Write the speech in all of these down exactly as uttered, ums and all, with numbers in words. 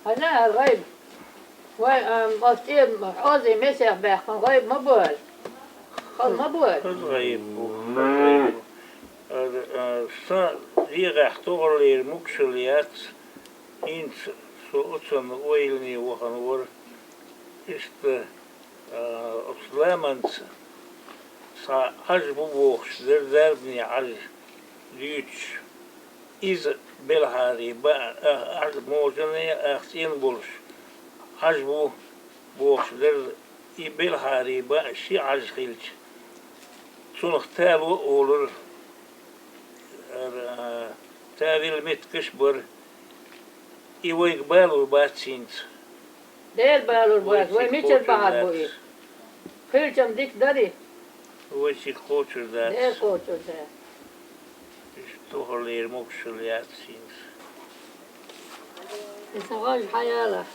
Хьажа, гӀайба. Вай, ам, оцу тӀе хьозий месех баьккхина гӀайба ма бу аьлла. Хала ма бу аьлла. Хаза гӀайба бу, хаза гӀайба бу. Ара, а, сан дегӀахь тохарлера могушалла яц, хӀинца со оцунна ойлане вахана вара. Иштта, а, оцу ламанца цхьа Ӏаж бу бохуш дара, дарбане Ӏаж дуьйцуш. Иза белхьарий баа, а, Ӏаж можане ах цӀена болуш Ӏаж бу бохуш дара. И белхьарий баа ши Ӏаж хилча, цунах тало а олура, ара, а, тавилла меттигаш а бара. И вайга балур бац хӀинца. Дера балур бац, вай мичара бахьар бу и? Хилчам дика дарий? Вайцига кхочур дац. Дера кхочур дац. Иштта тохарлера могушалла яц хӀинца. И сан гӀаж хьаяла.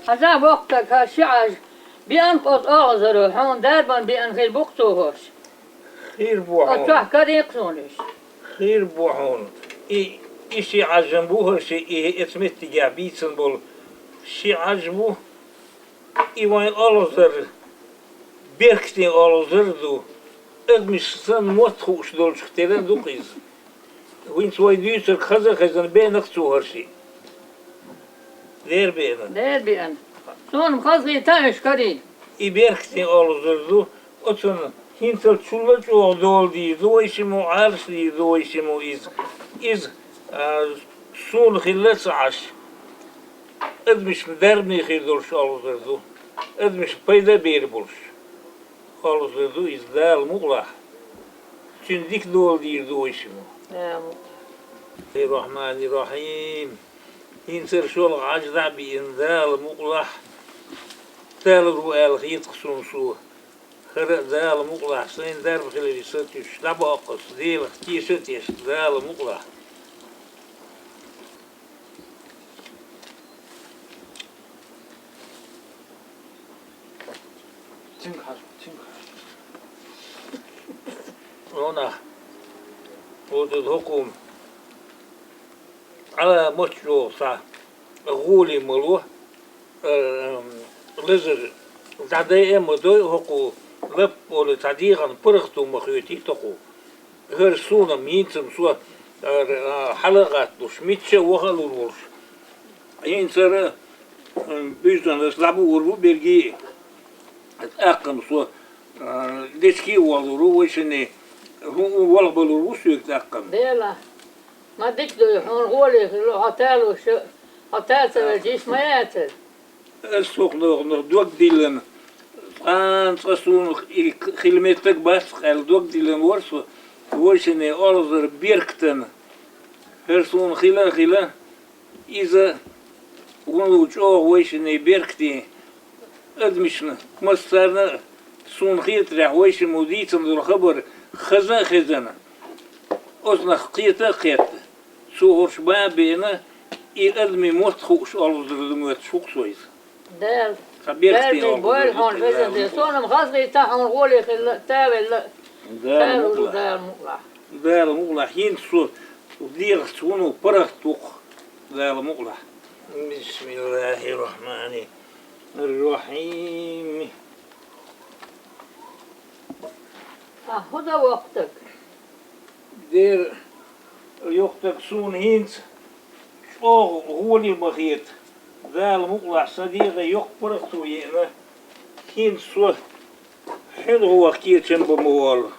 Хьажа, воккха стаг, хӀара ши Ӏаж беана-кх оцу оалазаро, хьуна дарбан беана хир бу-кх цо хӀорш. Хир бу хьуна. Оцу чохь карийкх суна уьш. Хир бу хьуна. И, и ши Ӏаж-м бу хӀара ши, и эца меттигехь бийцина болу ши Ӏаж бу. И вайн олазар, беркатийн олазар а ду. Адамаш санна мотт хууш долчух тера а ду-кх иза. ХӀинца вай дуьйцург хаза а хезна, беана-кх цо хӀара ши. Дера беана. Дера беана. Суна-м хазахийта уьш карий. И беркатийн олазар ду, оцунна хӀинцалц чул а чӀогӀа дола дийр ду вай шиммо, Ӏалаш дийр ду вай шиммо иза. Иза, а, суна хилла а ца Ӏаш, адамашна дарбане хир долуш олазар ду, адамашна пайда а бер болуш. Олазар ду иза, Дала мукъалахь. Цуьнан дика дола дийр ду вай шиммо. Амин. Рахьмани-рахьим. ХӀинца хӀара шолгӀа Ӏаж дӀа а биъна, Дала мукъалахь, талур ву аьлла хета-кх суна цо. ХӀара а Дала мукъалахь, сайна дарба хиларе сатуьйсуш, дӀабоккхуш, Делах теша а тешна, Дала мукъалахь. Цуьнга хьажа, цуьнга хьажа. Нана, оцу хӀокхунна Ӏаламат чӀогӀа схьа гӀоле ма ло, э, лазар дӀадайа а ма дой, хӀокху лап олу цхьа дегӀан паргӀато ма хоьтий тхо. ХӀара суна-м хӀинца-м со, а, хьала а гӀатталуш, мичча а ваха а лур волуш. ХӀинца-м, м, буьйсанна аса дӀабуур бу берриге а. ТӀаккха-м со, а, дечке а валур ву вай шинне, хӀун валхабалур ву соьга тӀаккха-м. Дела, ма дика ду, хьуна гӀоле хилла, хьо талуш, хьо тала ца велча, иштта ма яцара. Ас сохнохнах дог диллина, цкъа-цкъа суна и хила меттиг бац аьлла дог диллина вара со, вай шинне олазар беркатана. ХӀара суна хила а хила, иза вуно чӀогӀа вай шинне беркате, адамашна массарна а суна хетарехь вай шиммо дийцина долу хабар хаза а хезна, оцунах кхета а кхетта. Цо хӀорш бан а беана, и адамийн мотт хууш олхазар ду моьттуш ву-кх со иза. Дала, тхан беркате Дала олхазар бойла ду хьуна тхан, везан Дела. Дела мукъалахь. Суна-м хазахийта хьуна гӀоле хилла, тавелла, Дала мукъалахь. Дала мукъалахь. ХӀинца со дегӀаца вуно паргӀат ву-кх, Дала мукъалахь. Бисмиллахир-рахманир-рахим. Ахьа, хӀун дан, воккха стаг? Дера, йоккха стаг, суна хӀинца чӀогӀа гӀоле ма хета. Дала мукъалахь, сан дегӀе йоккха паргӀато еана. ХӀинца со хьуна гӀо ваха кечам бан ма воллу.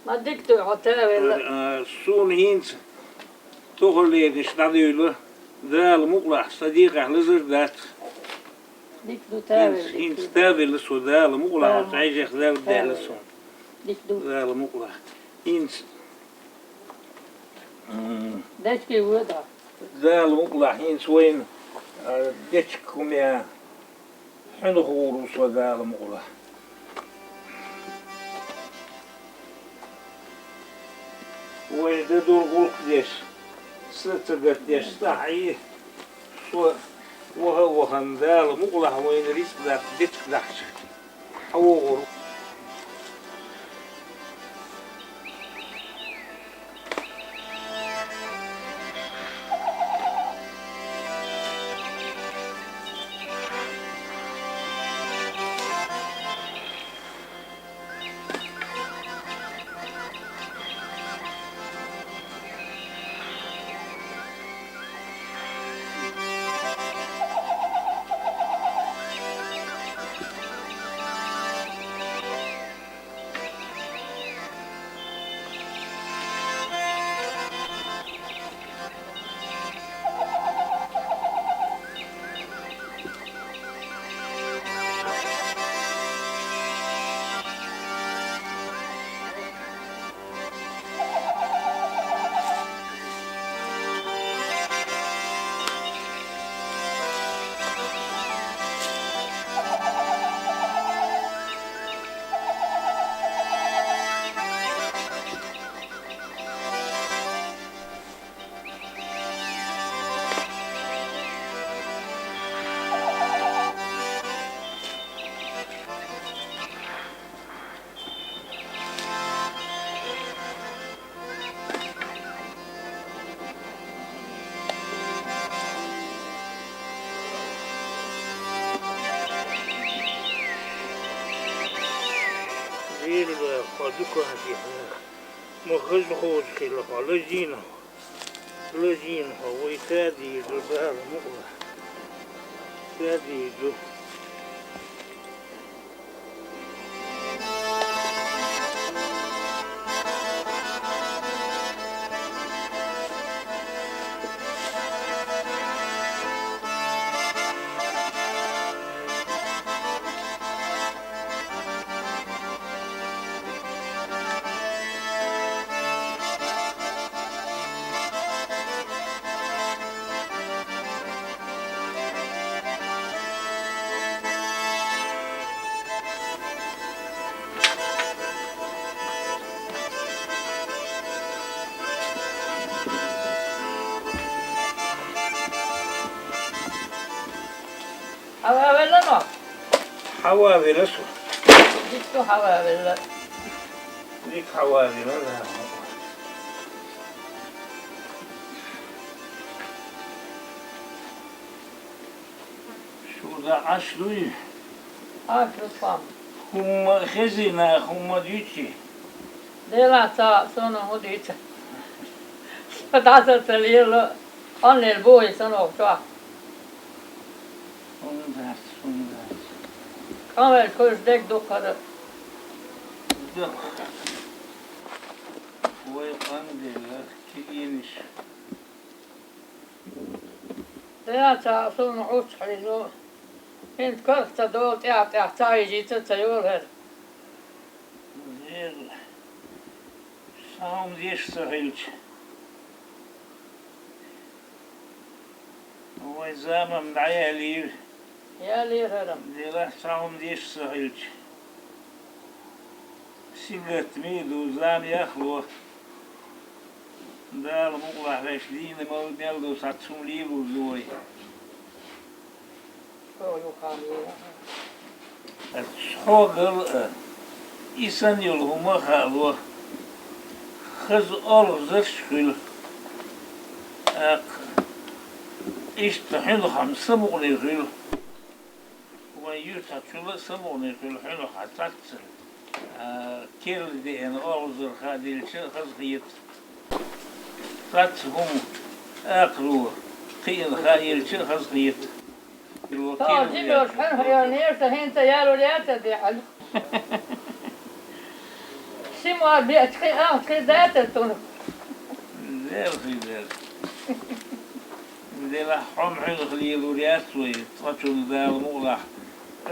Ма дика ду хьо, тавелла. А, суна хӀинца тохарлернаш дӀадуьйла. Дала мукъалахь, сан дегӀехь лазар дац. Дика ду, хӀинца, тавелла, дика ду. ХӀинца тавелла со, Дала мукъалахь, Дала, оцу Ӏаьжех Дала даьлла суна. Дика ду. Дала мукъалахь. ХӀинца, м, дечке вода. Дала мукъалахь, хӀинца вайна, а, дечка хӀума я. Хьуна гӀур ву со, Дала мукъалахь. Вай дан долу гӀуллакх деш, са ца гатдеш, сахьий, со ваха а вахана, Дала мукъалахь вайна рицкъ даккха дечка дахьаш хьан вогӀур ву. Дукха хьан дехьа? Ма хаза хоза хила хьо, лазийна хьо. Лазийна хьо, вай, ца дийр ду, Дала мукъалахь. Ца дийр ду. Хьававелла нах? Хьававелла со. Дика хьававелла. Дика хьававелла, да. Шу дагӀаш дуй? Аш, Руслан. ХӀумма хезина, хӀумма дуьйци? Делахь ца, сона хӀун дийца? Со дӀаса ца лела, къанлел бохий санох чохь? ХӀун дац, хӀун дац. Къанвелча хӀуьжа дерг дукхара. Дукха. Вай къанделла, кигийнаш. Делахь ца, сона гӀуч хьийзо. ХӀинца карх ца долу, тӀаьхьа-тӀаьхьа ца хьийжийца ца йолу хӀара. Дела, схьа хӀума деш ца хилча, вайн зама-м дӀаялийра. Ялийра хӀара-м. Делахь, схьа хӀума деш ца хилча, сингаттаме а ду, зама яхло. Дала мукъалахь ваьш дийна мел, мел ду, схьа цунна лелор ду вай. Ас хьогал а, и санна йолу хӀума а хаало, хаза олхазарш а хуьлу. ТӀаккха иштта хьуьнхахь-м самукъане хуьлу. Вайн юьртахь чул а самукъане хуьлу хьуьнхахь цхьацца. А, керла деана олхазар хаа делча а хаза хета. Цхьацца хӀума акхаро кхиъна хаа елча а хаза хета. Со жима йолуш хьуьнхахь йолу неша хӀинца ялур яц аса дехьа. Ши мар беача кхин а, ахча хир дац аса цунах. Дела хир дара. Делахь хьо-м хьуьнах лелор яц вай, цкъачунна Дала мукъалахь,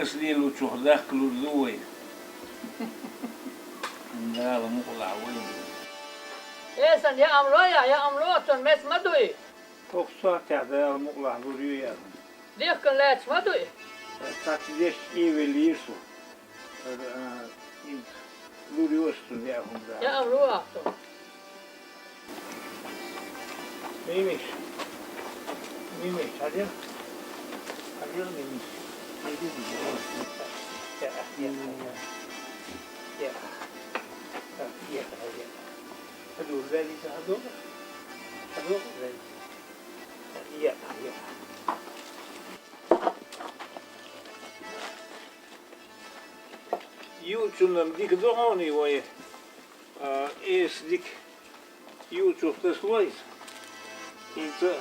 ас лелочух дахкалур ду вай. Дала мукъалахь вай. Эсан яа-м ло яхь, яа-м ло, цунна меца ма дуй. ХӀокху сохьтехь Дала мукъалахь лур ю яа. Дихкан лаьтташ ма дуй. Цхьацца дешча, ийвеллийра со. Ара, а, хӀинца лур ю аса цунна яа хӀума Дала. Яа-м ло ахь цунна. Мимиш. Мимиш, хьажал. Хьажал, Мимиш. Хьажал, Мимиш. Я, я, я. Я. Я, я, я. Хьажал, Лариса, хьажал. Хьажал, Лариса. Я, я. Юучунна дика ду хьуна вай, а, эса дика юучух тасалойса. ХӀинца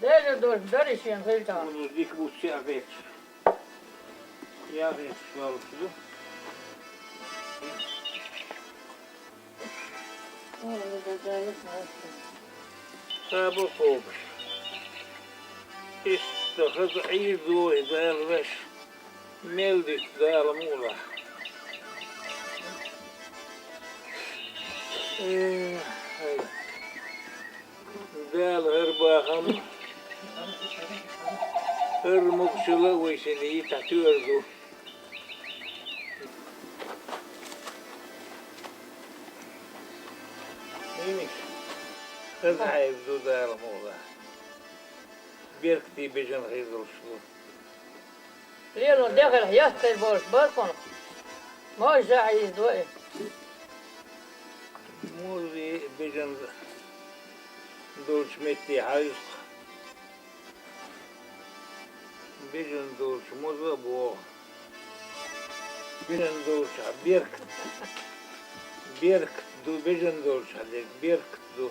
Дела долуш дари шена хилчахь. Вуно дика буц яа гӀерташ. Яа гӀерташ лалуш ду. Саба кхобуш. Иштта хаза Ӏийр ду вай, Дала ваьш. Мел дитта Дала мукъалахь. Э, хьай. Дала хӀара бахам, хӀара могушалла а вай шен йитахь тоьар ду. Мимиш, хаза хьайба ду Дала мукъалахь. Беркате бежана хир долуш ду. Лело дехар хьеттар болуш баркъунах. Мойша Ӏийза до и. Муьлхха бежана долчу метте хьаьвза-кх. Бежана долчу моза а богӀу. Бежана долчу беркат. Беркат ду, бежан долчу хьаьдерг беркат ду.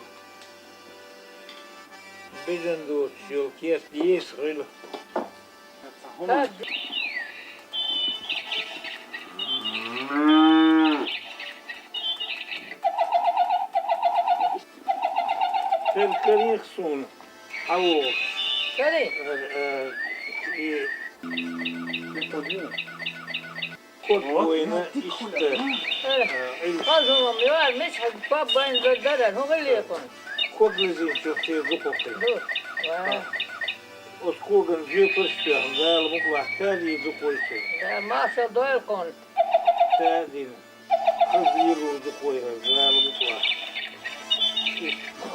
Бежан доцуш йолу керт еса хуьлу. Хир карийра суна хьан вогӀуш? Карий? Э, э, и, кот война иштта, э, Ӏилла. Хаза хӀума ма ю, мичахь баб байна дара, хӀун хилла кхуьнан? Ког лизинчух те зукхо кхин. Ду. Ва. Оцу коган жоьпарш тоьхна, Дала мукъалахь, тадийна зукхой цуьнан. Да, маша дойла кхунна. Тадийна. Хаза йилла зукхой хӀара, Дала мукъалахь. Иштта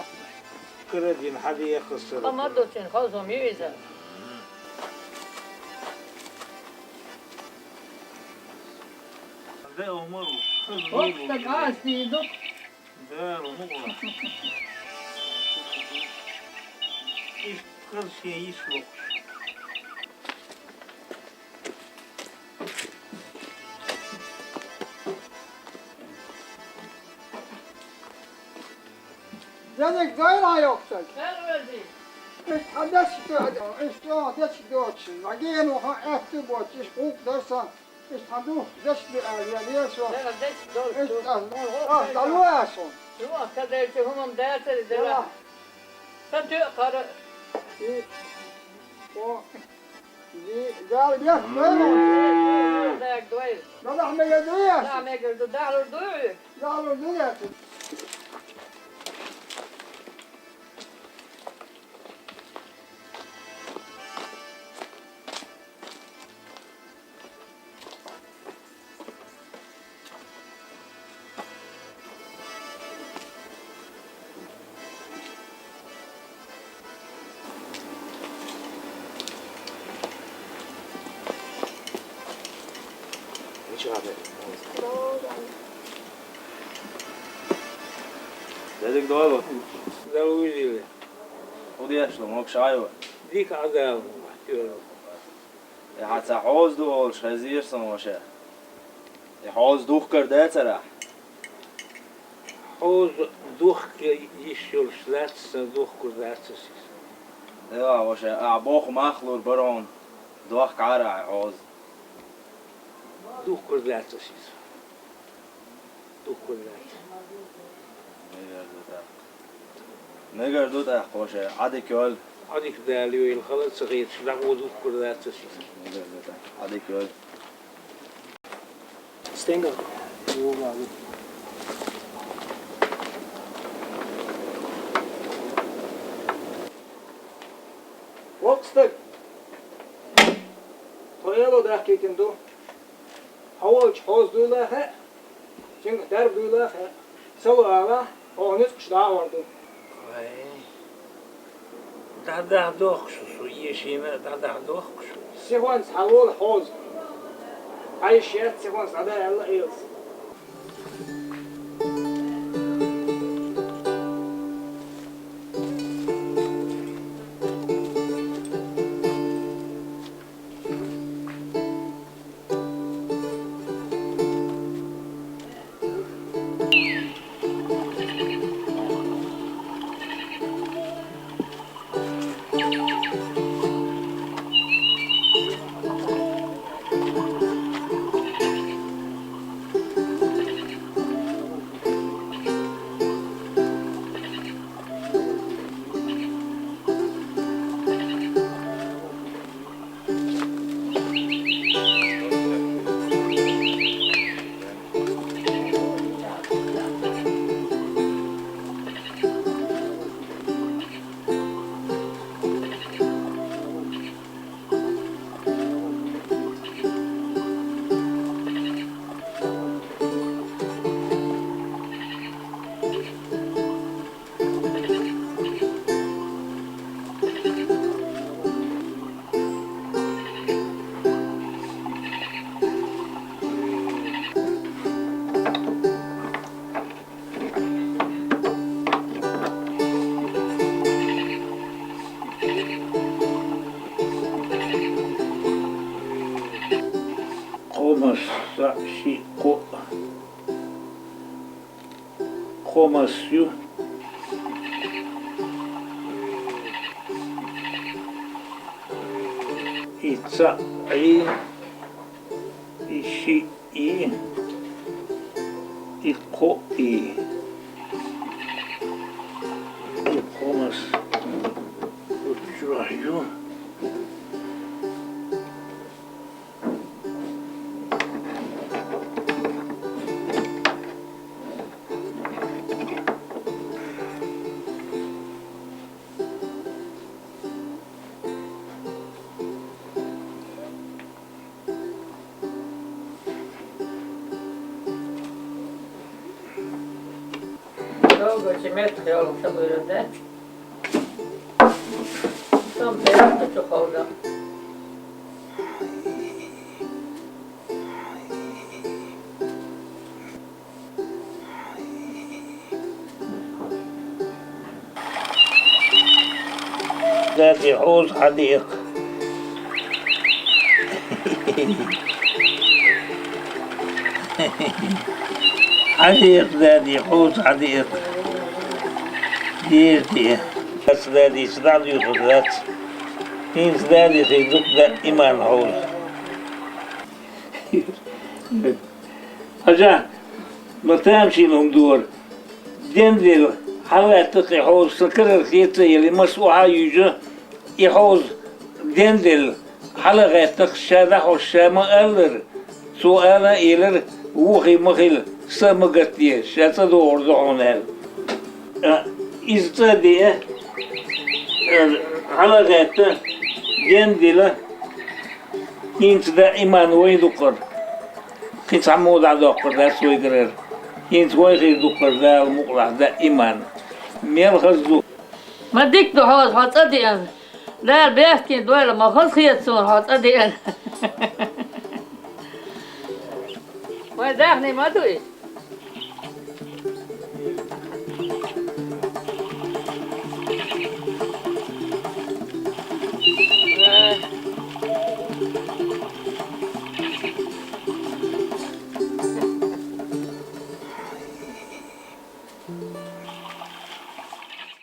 кара дина хьан дехас сара. Къа ма ду цуьнан, хаза хӀума ю иза. Де, Омар, хаза йилла. Оццу стага астий ду. Дала мукъалахь. Иштта хаза шен йиш локхуш. Дезиг дойла хьан йоккхуьйту? Иштта хьан дечиг ду, иштта чӀогӀа дечиг доцуш, лагено хан аьтту боцуш, иштта гӀуллакх дар сан. Иштта хьан ду, дечиг ду аьлла, я леша. Дала дечиг долуш ду. Иштта ас, ас дӀалу ас хьуна. Юха ца делча хӀумам дацара дела. Сан тоьа кхара. И, о, и, Дала бехк дойла. Даг дойла. Дала мегар ду яц. Дала мегар ду, дахлур ду. Дахлур ду яц. Дезиг дойла. Дала вуьзийла. ХӀун деш ду, могуш Ӏа ю? Дика Ӏа Дала, тӀера. И хьан ца хьоза ду олуш хезира сан, ваша. И хьоза духкур дацара ахь? Хьоза духка йиш йолуш лаьцна сан, духкур дац аса иза. Эла, ваша, ахь боху мах лур бара хьуна, дохкахьара ахь хьоза. Духкур дац аса иза. Духкур дац. Мегар ду тӀаккха. Мегар ду тӀаккха, ваша, Ӏа дика йойла. Ӏа дика Дала йойла, хала а ца хеташ, дӀагӀо духкур дац аса иза. Мегар ду тӀаккха, Ӏа дика йойла. Стенга? Вогали. Воккха стаг! Тхо эло дахкийтина ду. Хьо волчу хьоза дуйла хаьа, цуьнгахь дарба дуйла хаьа. Сало ала, хьо ницкъаш дӀа а гӀор ду. Вай, дӀадахьа дохку шу, шу ешийна а дӀадахьа дохку шу. Сихонца хьан волу хьоза? Ӏайша яц сихонца дӀада аьлла элас. Кхо масса, шиъ, кхоъ. Кхо мас ю. И цаӀ, и, и шиъ, и, и кхо, и, и кхо мас. Чу ю. Довго чи метр йолу ца буьру дац? Сом пера чу ховда. Дади, хьоза хьадеъа. Хьадеъа, дади, хьоза хьадеъа. Дерте. Ас, дади, ца дӀа дуьйхур дац. ХӀинца дади хир ду-кх даиман хьоза. Хьажа, ма тамашийна хӀума ду хӀара. Денделла, хьалаьтта-кх и хьоза, сан карара хеца а елла, и мас охьа а юьйжа, и хьоза денделла, хьалагӀаьтта-кх, ша дӀахьош, ша ма аллара, цо ала а элира, вохий ма хила, са а ма гатде, ша цӀа догӀур ду хьуна аьлла. А, иза цӀа а деъа, а, хьалагӀаьтта, денделла, хӀинца даиман вай ду-кх хӀара. Кхин цхьаммо дӀадоккхур дац вайгара хӀара. ХӀинца вай хир ду-кх хӀара, Дала мукъалахь, даиман. Мел хаза ду. Ма дика ду хьоза, хьо цӀа деана. Дала бехке дойла, ма хазахета суна хьо цӀа деана. Вай даьхни ма ду и.